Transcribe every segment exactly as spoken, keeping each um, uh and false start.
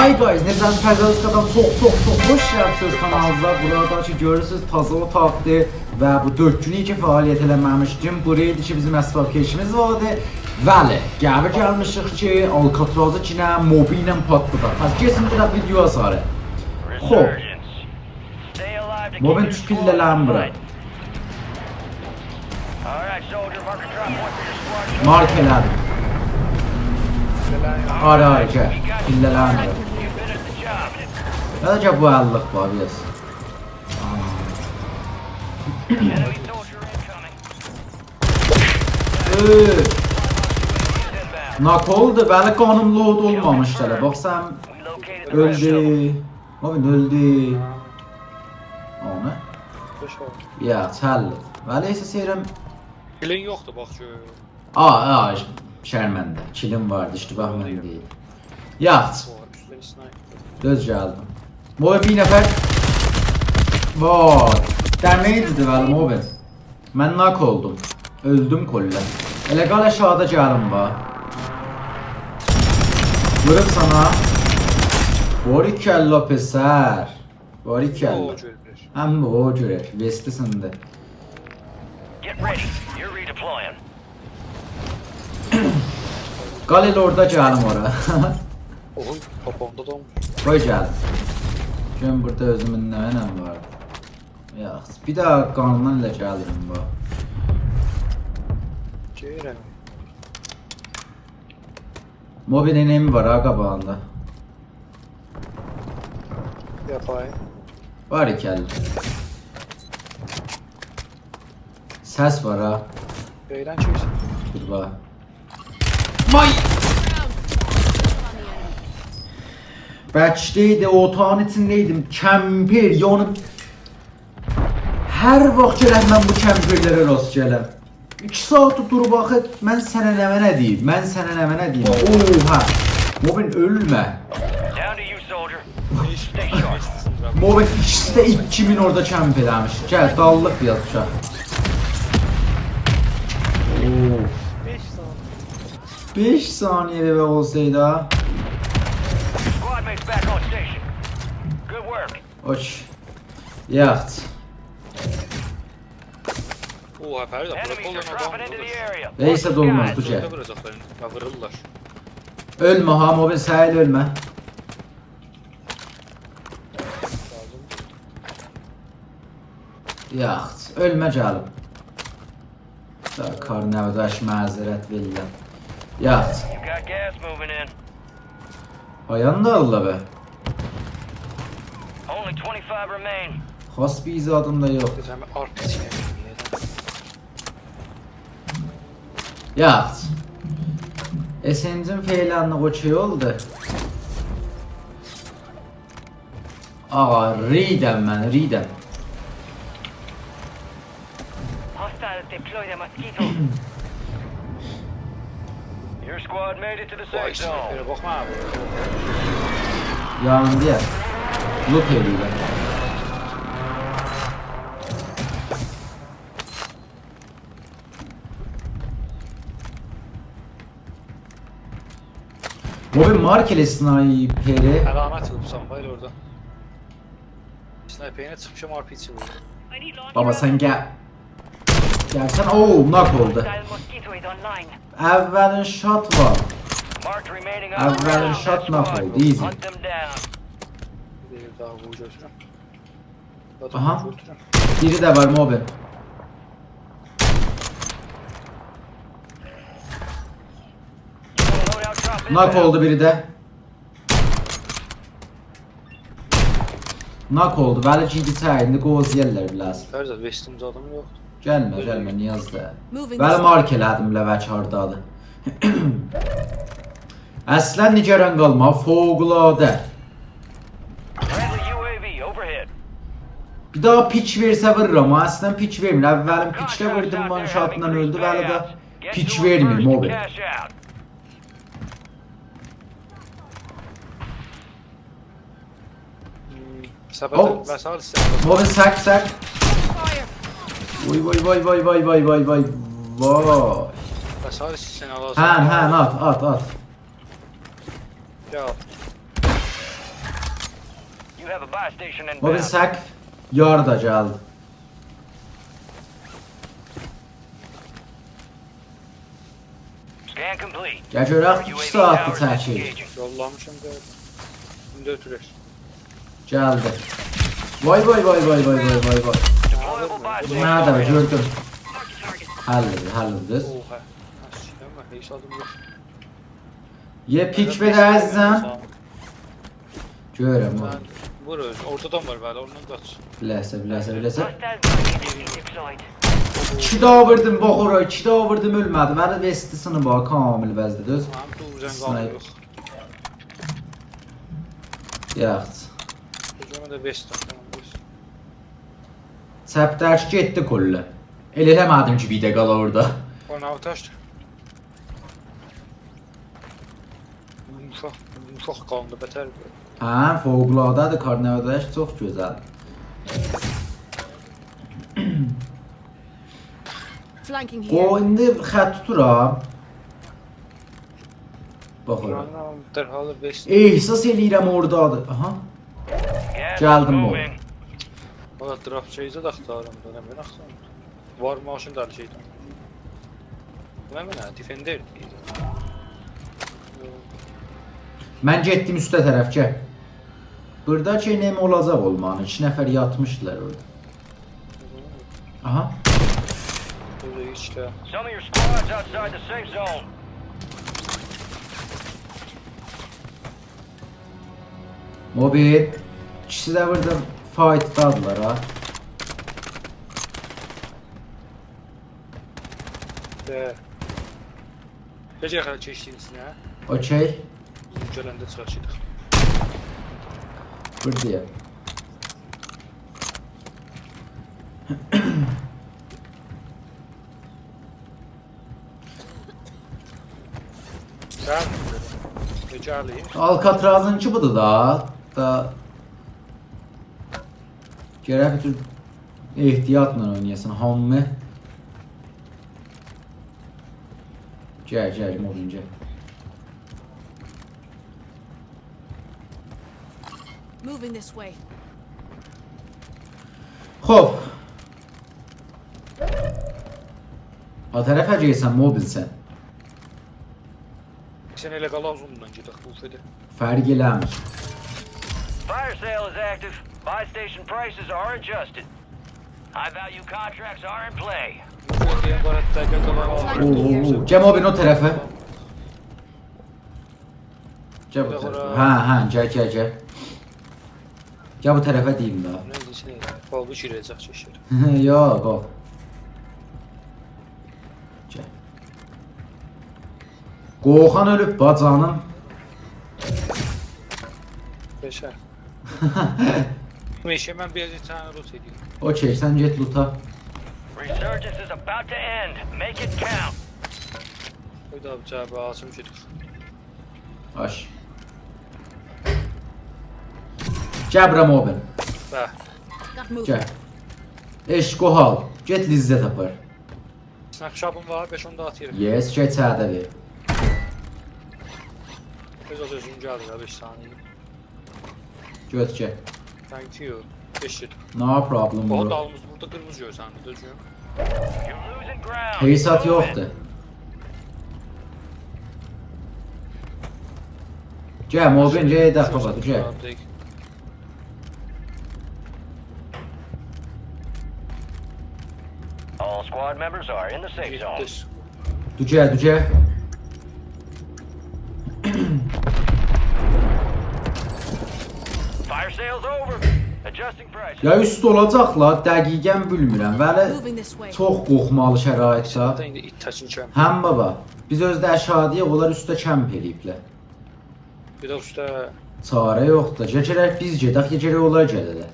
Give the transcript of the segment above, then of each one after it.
Hi guys، نئجه‌سیز؟ فردوس قادان چوخ، چوخ، چوخ خوش گلیبسیز کانالیمیزا. بورادا کی گؤرورسونوز، تازا اوتاقدیر و بو دؤرد گونو کی فعالیت ائله‌مه‌میشدیم. بورادا کی بیزیم اسباب‌کشیمیز واردی. بلی، قهوه گلمیشیک کی آلکاترازی کی نه موبی ایله پاتلاداق. پس گئچین بیر ده ویدیویا ساری. خوب. موبین توت پیلله‌لرین بورا. مارک ائله‌دیم. آره، آره، گل. پیلله‌لرین بورا. یا دا گل بو اللی‌لیک وار، یس. اوی. ناک اولدو، بلی، قانیم لود اولمامیشدی هله. باخ سن، اؤلدو. موبین اؤلدو. آمه. بئش اولدو. یا، چللی. ولی ایسه سئیرم. کیلین یوخدور، باخ کی. آ، آ، شرمنده. کیلیم واردی، اشتباه من دئییل. یاخشی. او، اوسته اسنایپر. دوز گلدیم. موبین بیر نفر. وای. دمیج‌دیر ولی موبین. من ناک اولدوم. اؤلدوم کلاً. ائله قال آشاغیدا گلیم، باخ. ووروب سانا. باریکلا پسر. باریکلا. او گؤرور. هم او گؤرور. وستی سیندی. Get ready. You're redeploying. قال ائله اورادا گلیم اورا. اوغلوم، پاپامدا دا اولمور. قوی گلیم. گؤروم بورادا اؤزومون نمنه‌م واردی. یاخشی، بیر داها قانیمدان ائله گلیرم، باخ. گئدیرم. موبین انمی وار ها قاباغیندا. یاپای. باریکلا. سس وار ها. گئدن کیمسن؟ بیر باخ. وای! بکده‌یدی، اوتاغین ایچینده‌یدیم. کمپر، یعنی هر واخت گرک من بو کمپرلره راست گلم. ایکی ساعاتدیر دوروب آخی، من سنه نمنه دئییم، من سنه نمنه دئییم. اوها! موبین، اؤلمه. Down to you, soldier. Stay sharp. موبین، ایکیسی ده ایکی مین اورادا کمپ ائله‌میش. گل، داللیق بیر آز اوشاق. اوو. بئش ثانیه. بئش ثانیه بئله اولسایدی ها. Squad mates back on station. Good work. اوکی. یاخشی. اوها، فرید، بورا Enemies are قولدان dropping آدام into the اولور. Area. Watch the skies. اولماز، دور، گل. بوردا ووراجاقلار، یا وورورلار. اؤلمه ها، موبین، سهل اؤلمه. یاخشی، اؤلمه گلیم. دا کار نوه‌داش، معذرت وئریرم. یاخشی. You got gas moving in. پایان دا الله به. Only twenty-five remain. خاص بیر زادیم دا یوخ. بیر دنه آر پی جی وئرین. یاخشی. اس ام جیم فعلاً اوکی اولدو. آقا، ریدم من، ریدم. Hostiles deploy the mosquito. Your squad made it to the safe zone. وای، اسنایپره باخما آبی. یاندی یا. لوت ائله‌ییرم. بابا، مارک ائله اسنایپری. علامت ووروبسان، باییر اورادا. اسنایپرینه چیخمیشام، آر پی جی ووردوم. بابا، سن گل. گلسن، اوو، ناک اولدو. Hostile mosquito is online. اولین شات وار. Marked remaining operators. اولین شات ناک اولدو، ایزی. Hunt them down. بیر داها وور گؤتورم. آدام آها. گؤتورم. بیری ده وار، موبین. Loadout drop inbound. ناک اولدو بیری ده. ناک اولدو. ولی جی دی چای، ایندی قوزلاییرلار بیله‌سین. فرزاد، وستیم زادیم یوخدور. گلمه، گلمه، نیاز دا. Moving. ولی مارک ائله‌دیم لوک هاردادیر. اصلاً نگران قالما، فوق‌العاده. Friendly U A V overhead. بیر داها پیک وئرسه وورورام، اصلاً پیک وئرمیر. اولین پیکده ووردوم، وان شاتلا اؤلدو، ولی ده پیک وئرمیر، موبین. Cash out. سبت او. وسایل سیزه. موبین، سک، سک. وای، وای، وای. وسایل سیزه، آلاسان. هه، هه، آت، آت، آت. گل. Have a buy station inbound. او بیر سقف یار دا گلدی. Scan complete. گل گؤرک، ایکی ساعاتدیر چکیر. Engaging. یوللامیشام، گؤردوم. ایندی اؤتورر. گلدی. وای، وای، وای. Deployable buy station. نه ده وار، گؤردوم. حل ائدیل، حل ائدیل. اوها. آشیغیم، هئچ آدام یوخ. یه پیک بئله، عزیزم. گؤرورم او. سن وور اؤزون. اورتادان وار، بلی، اوندان قاچ. بیر لحظه، بیر لحظه، بیر لحظه. Hostile U A V deployed. ایکی دانا ووردوم، باخ اورا، ایکی دانا ووردوم، اؤلمه‌دی. منیم وستی سینیب ها، کامل وضعده، دؤز. منیم دوزن اسنایپ. قالدی، یوخ. یاخشی. اؤزومه ده وست تاپدیم، وست. چپده‌کی گئتدی کلاً. ائله ائله‌مه‌دیم کی، بیر ده قالا اورادا. اون آلتی آچدی. اوشاق، اوشاق قاندی، بتر. هه، فوق‌العاده‌دیر، کار نود و هشت چوخ گؤزل. Flanking here. او، ایندی خط توتورام. باخ اورا. بورانین درحالی وست. احساس ائله‌ییرم اوردادیر. آها. Gas گلدیم، moving. اوغلوم. والله دراپ شئیزه ده آختاریرام دا، نه بیلیم آختاریرام. وار ماشین دا شئیدن. بو نه، دیفندر دئییر. من گئتدیم اوسته طرف، گل. بورادا کی، انمی اولاجاق اولمالی. ایکی نفر یاتمیشدیلار اورادا. آها. بورادا هئچ ده. Some of your squad's outside the safe zone. مبین. ایکیسی ده بورادا فایتدادیلار ها. به. نئجه یاخین کئچدین ایچینه؟ اوکی. بیزیم گلنده چیخاجاق. بوردایام. سن، نئجه آلاییم؟ آلکاترازینکی بودور دا. دا. گرک بیر جور احتیاطلا اوینایاسان، هامی. گل، گل، مبین، گل. Moving this way. خوب. ها طرفه گئدیرسن، مبین سن. سن ائله قالا اوزوندان گئدک، بو فده. فرق ائله‌میر. Fire sale is active. Buy station prices are adjusted. High value contracts are in play. بو فده بارا دقیقه قالا. اوو، اوو، اوو. گل مبین او طرفه. گل بو طرفه. هه، هه، گل، گل، گل. گل بو طرفه دئییم ده. نه دئییرسن؟ باخ، بو شیره‌جک چکیر. یوخ، قورخ. گل. قورخان اؤلوب، با جانیم. یاشا. نئیسه، من بیر یئرده لوت ائدیرم. اوکی، سن گئت لوتا. Resurgence is about to end. Make it count. قوی دا بیر جواب آلسین، گئدک. باش. گل بورا مبین. به. Got movement. گل. عشق و حال. گئت لذت آپار. اسنایپر شاپیم وار، بئش اون دا آتیرام. یس، گئت ایچریده وئر. اؤز اؤزون گلدی، بئش ثانیه. گؤتور، گل. Thank you. بئش گئت. No problem, bro. او دالیمیز بورادا قیرمیزی گؤرسن، دوزگون. You're losing ground. هئچ زاد یوخدور. گل، مبین، گل، گئدک، بابا، گل. All squad members are in the safe zone. گئتدیک. دور گل، دور گل. Fire sale's over. Adjusting prices. یا اوست اولاجاقلار، دقیقاً بیلمیرم، ولی Moving this way. چوخ قورخمالی شرایطده. حتی ایندی ایت تکین کم. هم بابا، بیز اؤزو ده آشاغیداییق، اونلار اوسته کمپ ائله‌ییبلر. بیر ده اوسته. چاره یوخدور. یا گرک بیز گئدک، یا گرک اونلار گله‌لر.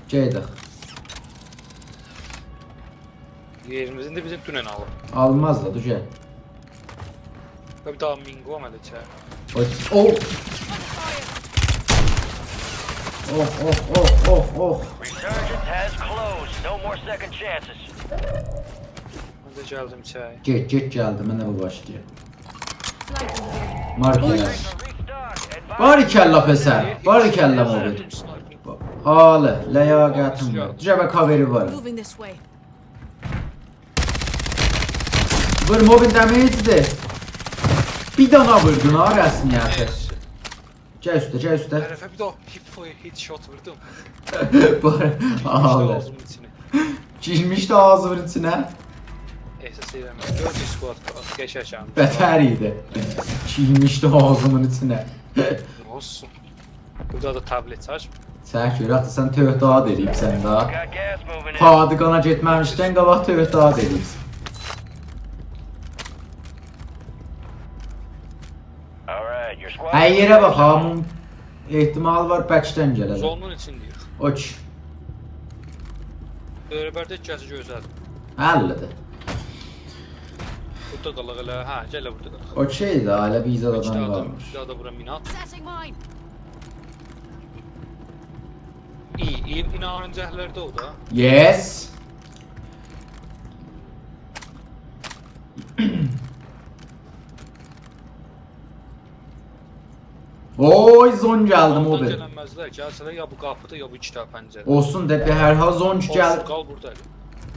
گئدک. یئریمیزی ایندی بیزیم دونن آلیب. آلماز دا، دور گل. بیر داها مینگو آمده ایچری. اوی، او! اوه، اوه، اوه، اوه، اوه. Resurgence has closed. No more second chances. من ده گلدیم ایچری. گئت، گئت، گلدیم. من ده بو باشلاییم. Flanking here. مارک ائله. Push. باریکلا پسر، باریکلا مبین. عالی، لیاقتین وار. دوش به کاوری وار. Moving this way. وور، مبین، دمیجدیر. بیر دانا ووردون ها، رسمیتی. گل اوسته، گل اوسته. طرفه بیر دانا هیپ فایر، هدشات ووردوم. بار، گیرمیشدی آغزیمین ایچینه. گیرمیشدی آغزیمین ایچینه. احساس ائدیرم. گؤر کی، اسکواد قشنگ. بتر ایدی. گیرمیشدی آغزیمین ایچینه. اولسون. بورادا دا تبلت چک. سن کی، آخی سن تؤهداد ائله‌ییبسن دا. Got gas moving in. پادگانا گئتمه‌میشدن قاباق تؤهداد ائله‌ییبسن. All right, your squad. هر یئره باخ ها، مم-، احتمال وار بکدن گله‌لر. زونون ایچینده‌ییک. اوکی. دؤوره‌برده کسی گؤزل. حلدیر. بورادا قالاق ائله. هه، گل ائله بورادا قالاق. اوکی ده، ائله بیر زاد آدام قالمیر. ایکی دانا دا، بیر دانا دا بورا مینات. Setting mine. ای، ای، اینا آنجاقلاردا او دا. Yes. اوی، زون گلدی، آلتدان مبین. گلنمزلر، گلسه‌لر یا بو قاپیدا، یا بو ایکی دنه پنجره. اولسون دا، به هر حال زون کی اولسون، گل-، قال بورادا.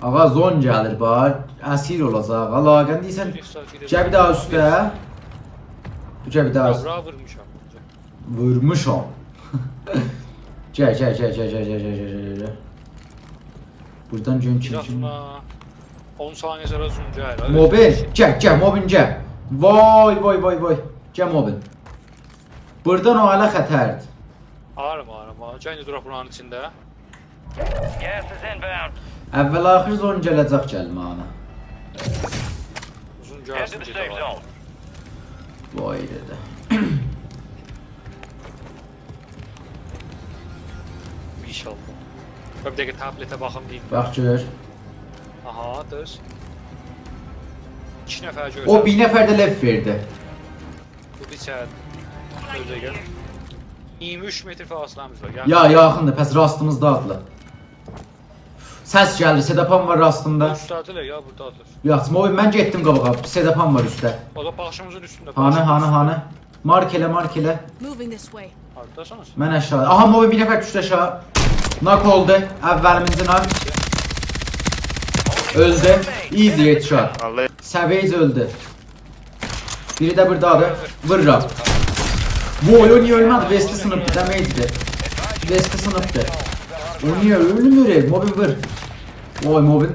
آغا، زون گلیر، باخ. اسیر اولاجاق. علاقن دئییرسن، گیرک، ساغ گیرک. گل بیر داها اوسته. بو گل بیر داها اوسته. بورا وورموشام. وورموشام. گل، گل، گل. بورادان گؤن بیر چیرکین. آتما. اون ثانیه سونرا زون گلیر. مبین، گل، گل، مبین، گل. وای، وای، وای، وای. گل، مبین. بورادان او هله خطردیر. آرام، آرام، آرام. گل، ایندی دوراق بورانین ایچینده. Gas is inbound. اول آخیر زون گله‌جک گلمه‌یینه. اوزون گلسین، گئدک. Head to the safe zone. وای دده. ان‌شاءالله. بیر دقیقه تبلته باخیم دئییم. باخ گؤر. آها، دوز. ایکی نفر گؤرسن. او بیر نفر ده لفت وئردی. بو بیر چت. اؤزه گل. اییرمی اوچ متر فاصله‌میز وار. یا. یا، یاخیندیر، پس راستیمیزدادیلار. سس گلدی، صدا پام وار راستیندا. اوستده‌دیرلر یا، بورادادیر. یوخ، مبین، من گئتدیم قاباغا، صدا پام وار اوسته. او دا باشیمیزین اوستونده، هانی، باشیمیزین هانی، اوستونده. هانی؟ مارک ائله، مارک ائله. Moving this way. هارداسینیز؟ من آشاغی. آها، مبین، بیر نفر دوشدو آشاغی. ناک اولدو. اولیمینجی ناک. اؤلدو. Easy headshot. الله. سویج اؤلدو. بیری ده بورادادیر. وورورام. وای، او نییه اؤلمه‌دی؟ وستی سینیبدی، دمیجدی. وستی سینیبدی. او نییه اؤلمور؟ مبین، وور. وای، مبین.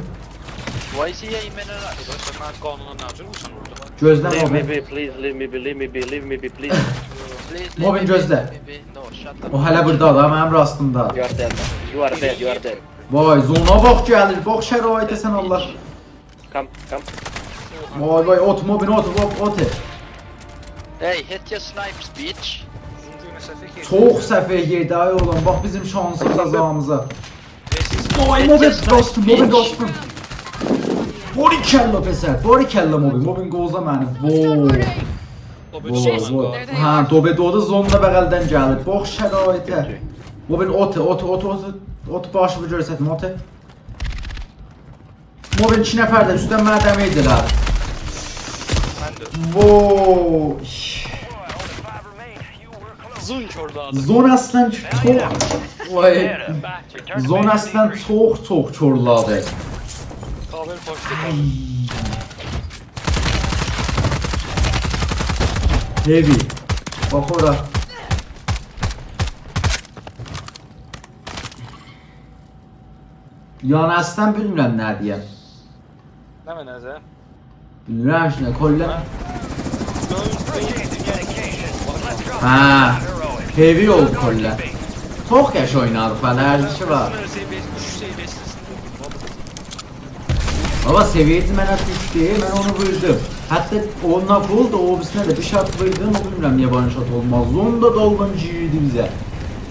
Why is he aiming at us? من قانونا نه جور وورسان اورادا؟ گؤزله، Leave me مبین. Be, please, leave me be, leave me be, leave me be, please. Please, leave مبین، me گؤزله. Be, be. No, shut up. او هله بورادادیر، منیم راستیمدا. You are dead. You are dead, you are dead. وای، زونا باخ گلیر. باخ شرایطه سن، الله. Come, come. وای، وای، اوت، مبین، اوت، اوت، اوت. Hey, hit your snipes, bitch. اوزون گؤی مسافه کی. چوخ سفئه یئردی، آی اوغلوم. باخ بیزیم شانسیمیزا، زامیزا. وای، مبین دوستوم، مبین دوستوم. باریکلا پسر، باریکلا مبین. مبین قوزا منی. وای. دوبه وای، دوبه وای. هه، دوبه دوبه زون دا بغلدن گلیر. باخ شرایطه. مبین اوت، اوت، اوت، اوت، اوت باشیوی گؤرستیم، اوت. مبین ایکی نفر ده اوستدن منه دمیج ائله‌دی. من ده. وای. زون کورلادی. زون اصلا چوخ. وای. زون اصلا چوخ چوخ کورلادی. کاور پوشتو. آی. Heavy. باخ اورا. یعنی اصلا بیلمیرم نه دئیم. نه منه‌جه؟ بیلمیرم کی، نه، کلا. هه، heavy اولدو کلا. چوخ قشنگ اوینادیق، ولی ارزشی وار. بابا، سویه‌سی منه دوشدو، من اونو ووردوم. حتی او ناک اولدو، او بیریسینه ده بیر شات ووردوم، او بیلمیرم نییه وان شات اولماز. زون دا دالدان گیردی بیزه.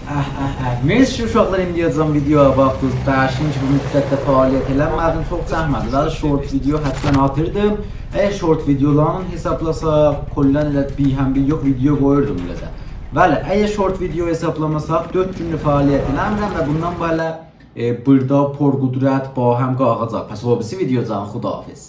اه، اه، اه. مرسی کی، اوشاقلار، ایندیه‌جن ویدیویا باخدینیز. ببخشید کی، بو مدتده فعالیت ائله‌مه‌دیم، چوخ چکمه‌دی. ولی شورت ویدیو حتما آتیردیم. اگر شورت ویدیولارینی حسابلاساق، کلا ائله بیر هم بیر یوخ ویدیو قویوردوم بئله‌جه. ولی اگر شورت ویدیو حسابلاماساق، دؤرد گوندور فعالیت ائله‌میرم و بوندان بئله، ائ، بوردا پرقدرت باهم قالخاجاق. پس او بیریسی ویدیوجان، خداحافظ.